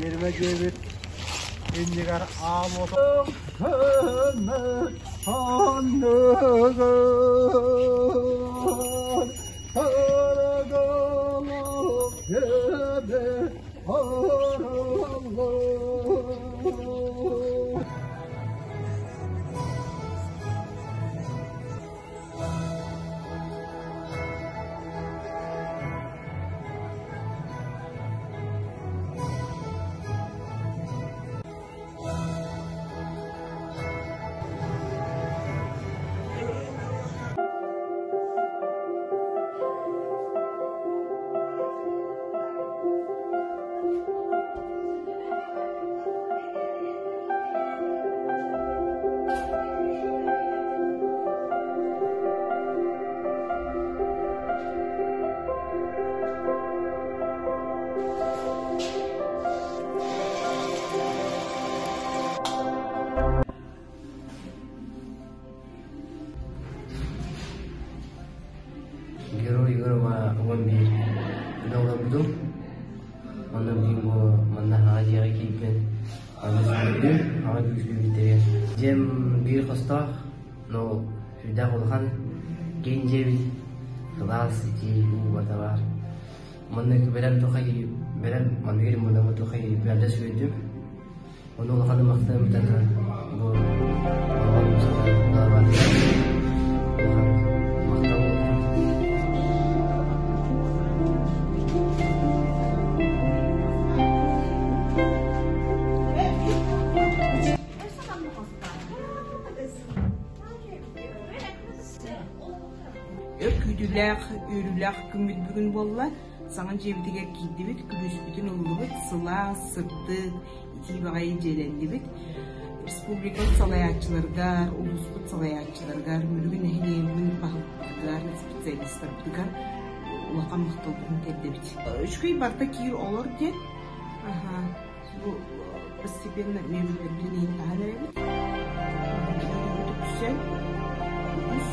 Yerime диэбит иннигэр аал Герой Егорова 11 олорбутум. Онно билигин бу манна хаҥа дьиэҕэ киирбин аҕыс күүһү, аҕа күүһүлүүбүттэригэр. Дьиэм биир хостоох, но сүрдээх улахан киин дьиэбит, кылаас, итии, уу барыта баар. Манна бэлэм тухай бэлэм манныгыр муннабы тухай бэлдэ сүүйдүм. Ону улаханнык махтанабыт бу оҕом улахан махтал буоллун. Өр күүтүүлээх, үөрүүлээх күммүт бүгүн буолла. Саҥа дьиэбитигэр киирдибит, күлүүспүтүн ыллыбыт, сылаас, сырдык, итии баҕайы дьиэлэннибит. Республикабыт салайааччыларыгар, улууспут салайааччыларыгар, Мүрү нэһилиэгин баһылыктарыгар, специалистарбытыгар улахан махталбытын тиэрдэбит. Үчүгэй барыта киир олор диэн бу постепенно мебеллэрбитин иһин таһан эрэбит. Үксэл, үгүс,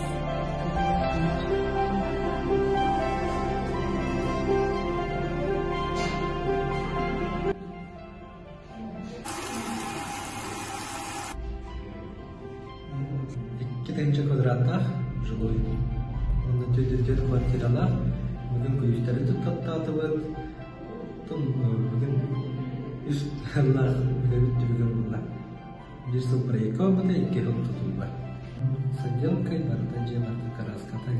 Икки квадраттаах жилой уонна түөрт квартиралаах. Бүгүн күлүүстэри туттаттаатыбыт. Оттон бүгүн үс сыллаах үлэбит түмүгэ буолла. Биир сыл проекка барбыта, икки сыл тутулла. С отделкой барыта дьиэ барыта кырааската.